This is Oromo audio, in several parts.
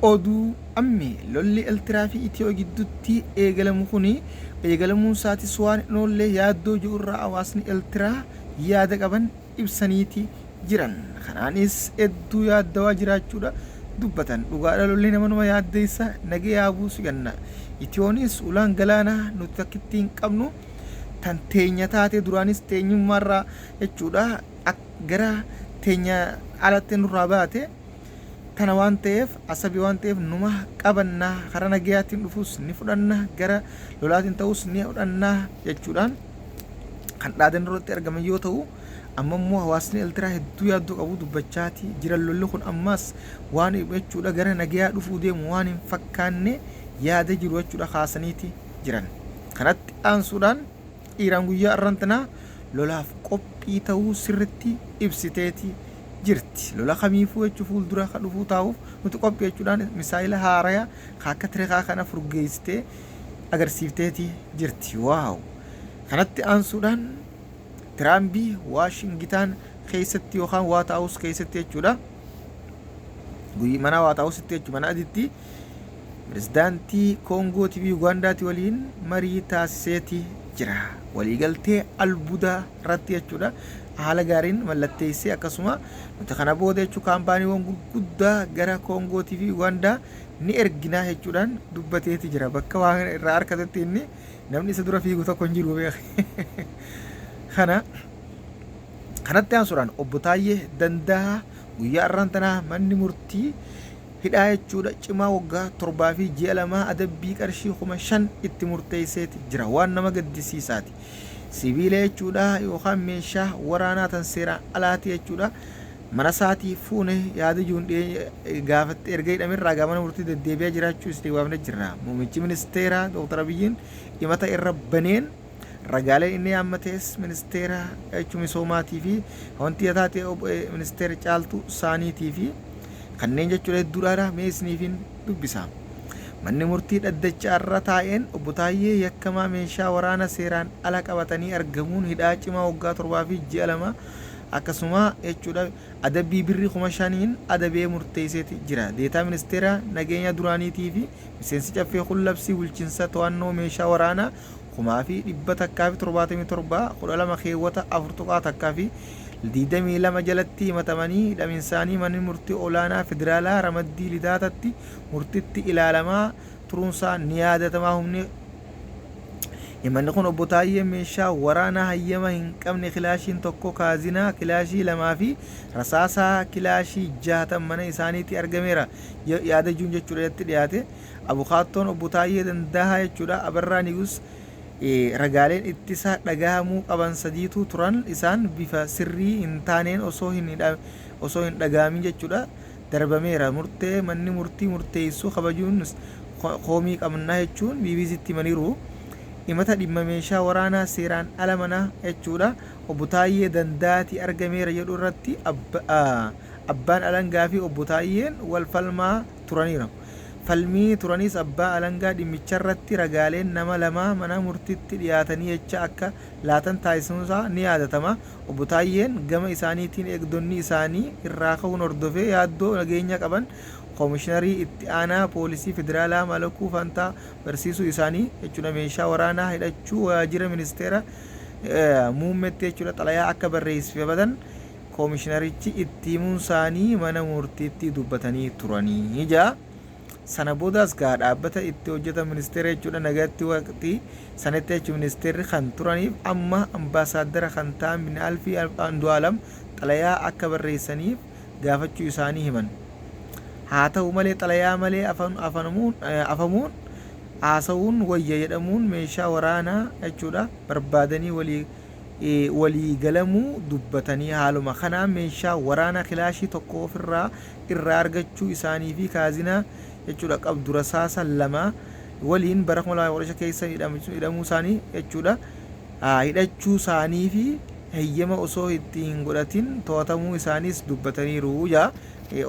Oduu ammee lolli Eltiraa fi Itiyoo gidduutti eegalamu kuni eegalamuun isaatis waan hin oolle yaaddoo jiru irraa hawaasni Eltiraa yaada qaban ibsaniiti jiran. Kanaanis hedduu yaaddawaa jiraachuudha dubbatan. Dhugaadha lolli nama numa yaaddeessa nagaya haa buusu jenna. Itiyoonis ulaan galaanaa nuti takkitti hin qabnu tan teenya taate duraanis teenyummaarraa jechuudha gara teenya alatti nurraa baate. Tana waan ta'eef Asabi waan ta'eef numa qabanna karaa nagayaatiin dhufus ni fudhanna gara lolaatiin ta'us ni fudhanna jechuudhaan kan dhaadannoo irratti argaman yoo ta'u amma immoo hawaasni Eltiraa hedduu yaaddoo qabu dubbachaati jiran lolli kun ammas waan jechuudha gara nagayaa dhufuu deemu waan hin fakkaanne yaada jiru jechuudha kaasaniiti jiran. Kanatti aansuudhaan Iiraan guyyaa arraan tanaa lolaaf qophii ta'uu sirritti ibsiteeti jirti. Lola kamiifuu jechuu fuuldura ka dhufuu taa'uuf nuti qophii jechuudhaan misaayila haaraya ka akka tirekaa kana furgeessitee agarsiifteeti jirti. Waaw! Kanatti aansuudhaan Tiraambii Waashingitaan keessatti yookaan Waat Haawus keessatti jechuudha. Mana Waat Haawusitti jechuudha mana adiitti Pirezidaantii Koongootii fi Ugaandaati waliin marii taasiseeti jira. Waliigaltee albuudaa irratti jechuudha haala gaariin mallatteessee akkasuma nuti kana booda jechuu kaampaaniiwwan gurguddaa gara Koongootii fi Ugaandaa ni erginaa jechuudhaan dubbateeti jira. Bakka waan irraa argatetti inni namni isa dura fiigu tokko hin jiru beek. Kana kanatti aansuudhaan obbo Taayyee Danda'aa guyyaa har'aan tanaa manni murtii Hidhaa jechuudha cimaa waggaa 7 fi ji'a lamaa adabbii qarshii 5000 itti murteesseeti jira. Waan nama gaddisiisaati. Sibiila jechuudha yookaan meeshaa waraanaa tan seeraan alaati jechuudha. Mana isaatii fuune yaada jiruun gaafatte erga hidhamerraa gaa mana murtii deddeebi'aa jiraachuu isin waamne jirra. Muummichi ministeeraa Dr. Abiyyiin himata irra baneen Ragaaleen inni yaammates ministeera jechuun misoomaatii fi wanti taate ministeera Caaltuu Saaniitii fi kanneen jechuudha hedduudhaadha mee isiniifin dubbisa. Manni murtii dhaddacha irra taa'een obbo Taayyee yakkamaa meeshaa waraana seeraan ala qabatanii argamuun hidhaa cimaa waggaa 7 fi ji'a 2 akkasuma jechuudha adabbii birrii 5000n adabee murteesseeti jira. Deetaa ministeera nageenya duraaniitii fi miseensi caffee kun labsii bulchinsa to'annoo meeshaa waraanaa 1177 12 keewwata 4.1 fi 22 jalatti himatamanii hidhaminsaanii Manni Murtii Olaanaa Federaalaa Ramaddii Lidaatatti murtitti ilaalamaa turuunsaa ni yaadatama. Humni Himanni kun Obbo Taayyeen meeshaa waraanaa hayyama hin qabne kilaashiin tokko, kaazinaa kilaashii lamaa fi rasaasaa kilaashii 60 mana isaaniitii argameera yaada juun jechuudha irratti dhiyaate. Abukaattoon Obbo Taayyee Danda'aa jechuudha Abarraa Niguus ragaaleen ittisa dhagahamuu qaban sadiitu turan isaan bifa sirrii hin taaneen osoo hin osoo hin dhagahamin jechuudha darbameera murtee manni murtii murteessu kabajuun koomii qabna jechuun BBCtti himaniiru. Himata dhimma meeshaa waraanaa seeraan ala mana jechuudha Obbo Taayyee Danda'aatii argameera jedhu irratti abbaan alangaa fi Obbo Taayyeen wal falmaa turaniiru. Falmii turanis abbaa alangaa dhimmicharratti ragaaleen nama lamaa mana murtitti dhiyaatanii jecha akka laatan taasisuunsaa ni yaadatama. Obbo Taayyeen gama isaaniitiin eegdonni isaanii irraa ka'uun hordofee yaaddoo nageenya qaban Komishinarii Itti Aanaa Poolisii Federaalaa Malakuu Fantaa barsiisuu isaanii jechuudha meeshaa waraanaa hidhachuu waajira ministeera muummetti jechuudha xalayaa akka barreessifatan Koomishinarichi itti himuunsaanii mana murtiitti dubbatanii turanii jedha. Sana boodas gaa dhaabbata itti hojjetan ministeera jechuudha nagatti waqtii sanatti jechuun ministeerri kan turaniif amma ambaasaaddara kan ta'an Binaalfii Andu'aalam xalayaa akka barreessaniif gaafachuu isaanii himan. Haa ta'u malee xalayaa malee afamuun haasa'uun wayya jedhamuun meeshaa waraanaa jechuudha barbaadanii walii walii galamuu dubbatanii haaluma kanaan meeshaa waraanaa kilaashii tokko ofirraa irraa argachuu isaanii fi kaazinaa jechuudha qabdu rasaasa 2 waliin bara 2015 keessa hidhamuu isaanii jechuudha hidhachuu isaanii fi heyyama osoo itti hin godhatin to'atamuu isaaniis dubbataniiru jaa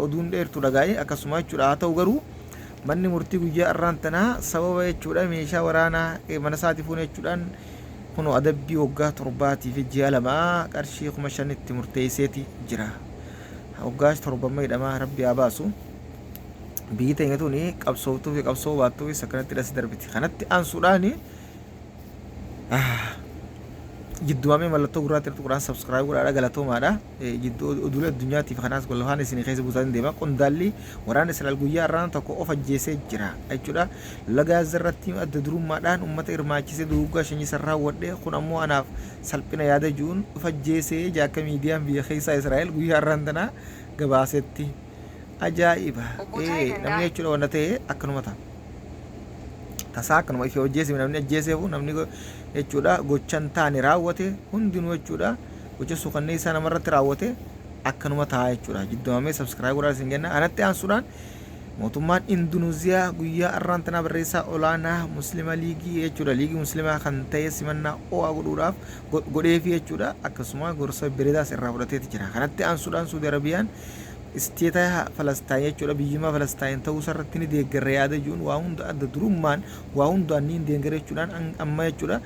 oduun dheertu dhagaa'e akkasuma jechuudha haa ta'u garuu manni murtii guyyaa arraan tanaa sababa jechuudha meeshaa waraanaa mana isaatii fuune jechuudhaan Kunoo adabbii waggaa torbaatii fi ji'a lamaa qarshii 5000 itti murteesseeti jira. Waggaa torbamma hidhamaa rabbi haa baasu. Biyyi teenya tuni qabsooftuu fi qabsoo baattuufis akkanatti dhasi darbiti. Kanatti aansuudhaan jiddumaamee mallattoo gurraatti irratti quraan subscribe godhaadha galatoomaadha. Jidduu oduulee addunyaatiif kanaas golfaan isin keessa buusaatiin deema. Qondaalli waraana Israa'el guyyaa har'aan tokko of ajjeesee jira jechuudha. Lola Gaazaa irratti adda durummaadhaan uummata hirmaachisee duguuggaa sanyii san raawwadhe kun ammoo anaaf salphina yaada ji'uun of ajjeesee jaa akka miidiyaan biyya keessaa Israa'el guyyaa har'aan tanaa gabaasetti. Ajaa'iba! Obbo Taayee Ee namni Danda'aa. jechuudha wanta ta'e akkanuma ta'a. Tasaa akkanuma ifee hojjeese namni ajjeeseefu namni jechuudha gocha hin taane raawwate hundinuu jechuudha gocha suukanneessaa namarratti raawwate akkanuma ta'a jechuudha. Jidduumamee subscribe godhaa isin jenna. Anatti aansuudhaan mootummaan Indunuuziyaa guyyaa arraan tanaa barreessaa olaanaa Muslima Liigii jechuudha Liigii Muslimaa kan ta'e simannaa ho'aa godhuudhaaf godheefi jechuudha. Akkasuma gorsa bareedaas irraa fudhateeti jira. Kanatti aansuudhaan Suudi Arabiyaan Isteeta Falasxaayin jechuudha biyyummaa Falasxaayin ta'uu isarratti ni deeggarra yaada jiruun waa hunda adda durummaan waa hundaan ni deeggarra jechuudhaan amma jechuudha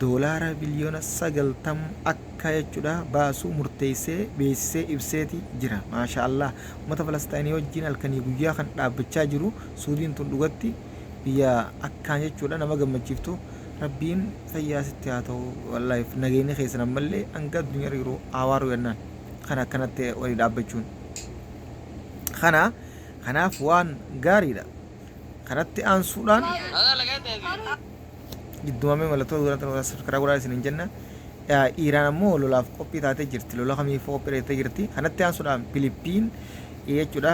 doolaara biliyoona 90 akka jechuudha baasu murteessee beeksisee ibseeti jira. Maasha Allah uummata Falasxaayinii wajjin halkanii guyyaa kan dhaabbachaa jiru Suudiin tun dhugatti biyya akkaan jechuudha nama gammachiiftu Rabbiin fayyaa sitti haa ta'u wallaahi nageenyi keessan ammallee hanga addunyaa yeroo hawaaru jennaan. Kan akkanatti walii dhaabbachuun kana kanaaf waan gaariidha. Kanatti aansuudhaan giddumamee mallattoo godhatan subscribe godhaa isin hin jenna. Iiraan ammoo lolaaf qophii taatee jirti. Lola kamiifuu qophii taatee jirti. Kanatti aansuudhaan Filiippiin jechuudha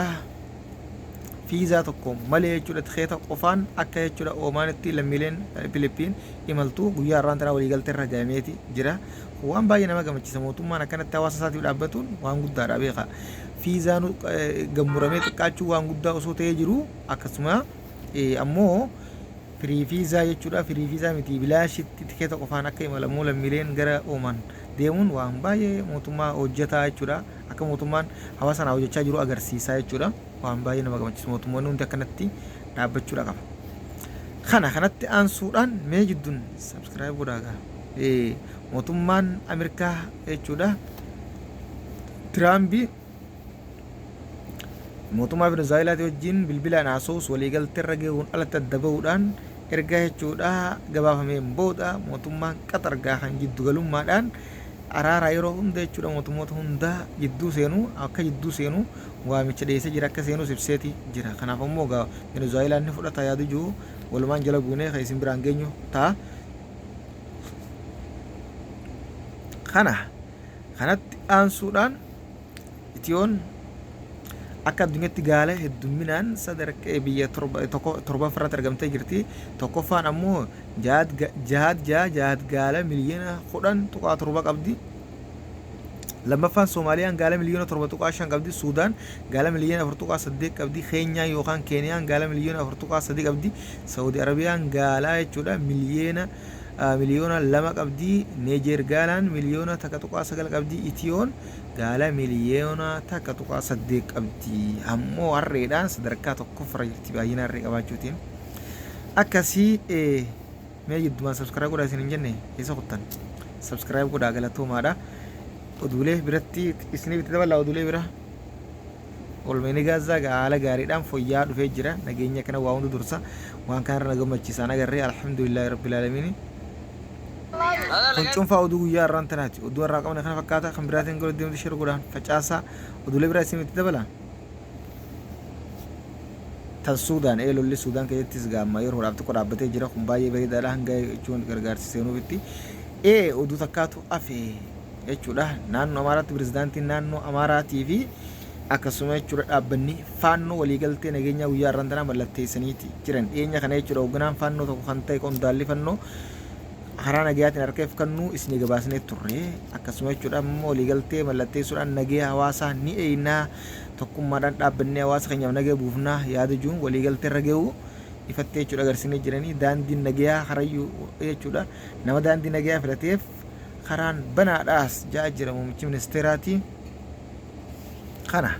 fiizaa tokko malee jechuudha tikeeta qofaan akka jechuudha Oomaanitti lammiileen Filiippiin imaltu guyyaa har'aan tanaa waliigaltee irra gahameeti jira. Kun waan baay'ee nama gammachiisa. Mootummaan akkanatti hawaasa isaatiif dhaabbatuun waan guddaadha beekaa. Fiizaan gammuramee xiqqaachuun waan guddaa osoo ta'ee jiru akkasuma ammoo firii fiizaa jechuudha. Firii fiizaa miti bilaashitti tikeeta qofaan akka imalamuu lammiileen gara Oomaan deemuun waan baay'ee mootummaa hojjetaa jechuudha. Akka mootummaan hawaasa kanaa hojjechaa jiru agarsiisa jechuudha. Waan baay'ee nama gammachiisu mootummoonni hundi akkanatti dhaabbachuudha qaba. Kana kanatti aansuudhaan mee jidduun subscribe godhaa gaa. Mootummaan Ameerikaa jechuudha Tiraampi mootummaa Venezuweelaatii wajjin bilbilaan haasa'us waliigalteerra gahuun alatti adda bahuudhaan erga jechuudha gabaafameen booda mootummaan Qaxar gaa kan jiddugalummaadhaan araaraa yeroo hunda jechuudha mootummoota hunda jidduu seenu akka jidduu seenu waamicha dhiyeessee jira akka seenus ibseeti jira. Kanaaf ammoo gaa Venezuweelaan ni fudhata yaadu jiru walumaan jala buunee kan isin biraan geenyu ta'a. Kana kanatti aansuudhaan Itiyoon akka addunyaatti gaala heddumminaan sadarkaa biyya torbaffaarratti argamtee jirti. Tokkoffaan ammoo jahaat jaha jahaat gaala miliyoona 10.7 qabdi. Lammaffaan Soomaaliyaan gaala miliyoona 7.5 qabdi. Suudaan gaala miliyoona 4.8 qabdi. Keenyaan yookaan Keeniyaan gaala miliyoona 4.3 qabdi. Saudi Arabiyaan gaalaa jechuudha miliyoona 2 qabdi. Neejeer gaalaan miliyoona 1.9 qabdi. Itiyoon gaala miliyoona 1.8 qabdi. Ammoo harreedhaan sadarkaa tokkoffarra jirti baay'ina harree qabaachuutiin. Akkasii mee jiddumaan subscribe godhaa isin hin jenne eessa kuttan? Subscribe godhaa galatoomaadha. Oduulee biratti isiniif itti dabalaa oduulee bira. Olmeeni Gaazaa haala gaariidhaan fooyya'aa dhufee jira. Nageenya kana waa hunda dursa. Waan kanarra na gammachiisaan agarree alhamdulillahi rabbil aalamiin. Kun cuunfaa oduu guyyaa har'aan tanaati. Oduu har'aa qabne kana fakkaata. Kan biraatiin gara deemtu share godhaan facaasaa. Oduulee biraa isiniif itti dabala. Tan Suudaan ee lolli Suudaan keessattis gaamma yeroodhaaf xiqqoo dhaabbatee jira. Kun baay'ee bareedaadha hanga jechuun gargaarsi seenuufitti. Ee oduu takkaatu hafe jechuudha. Naannoo Amaaraatti pirezidaantiin naannoo Amaaraatii fi akkasuma jechuudha dhaabbanni Faannoo waliigaltee nageenyaa guyyaa har'aan tanaa mallatteessaniiti jiran. Dhiyeenya kana jechuudha hoogganaan Faannoo tokko kan ta'e qondaalli Fannoo karaa nagayaatiin harka if kennuu isinii gabaasnee turre. Akkasuma jechuudha ammoo waliigaltee mallatteessuudhaan nagaya hawaasaa ni eeynaa tokkummaadhaan dhaabbannee hawaasa keenyaaf nagaya buufnaa yaada jiruun waliigaltee irra gahuu ifatti jechuudha agarsiisnee jiranii daandiin nagayaa karayyuu jechuudha nama daandii nagayaa filateef karaan banaadhaas ja'a jira muummichi ministeeraati. Kana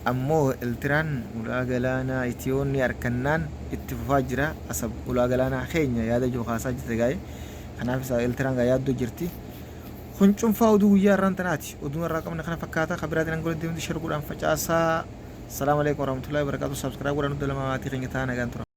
ammoo Eltiraan ulaa galaanaa Itiyoon ni harkannaan itti fufaa jira. Asab ulaa galaanaa keenya yaada jiru kaasaa jirti gaa'e. Kanaaf isa Eltiraan gaa yaaddoo jirti. Kun cunfaa oduu guyyaa har'aan tanaati. Oduun har'aa qabne kana fakkaata. Kan biraatiin hanga walitti deemtu share godhaan facaasaa. Assalaamu alaikum warahmatullahi wabarakatuh. Subscribe godhaa, nutti lama maatii keenya ta'aa, nagaan tura.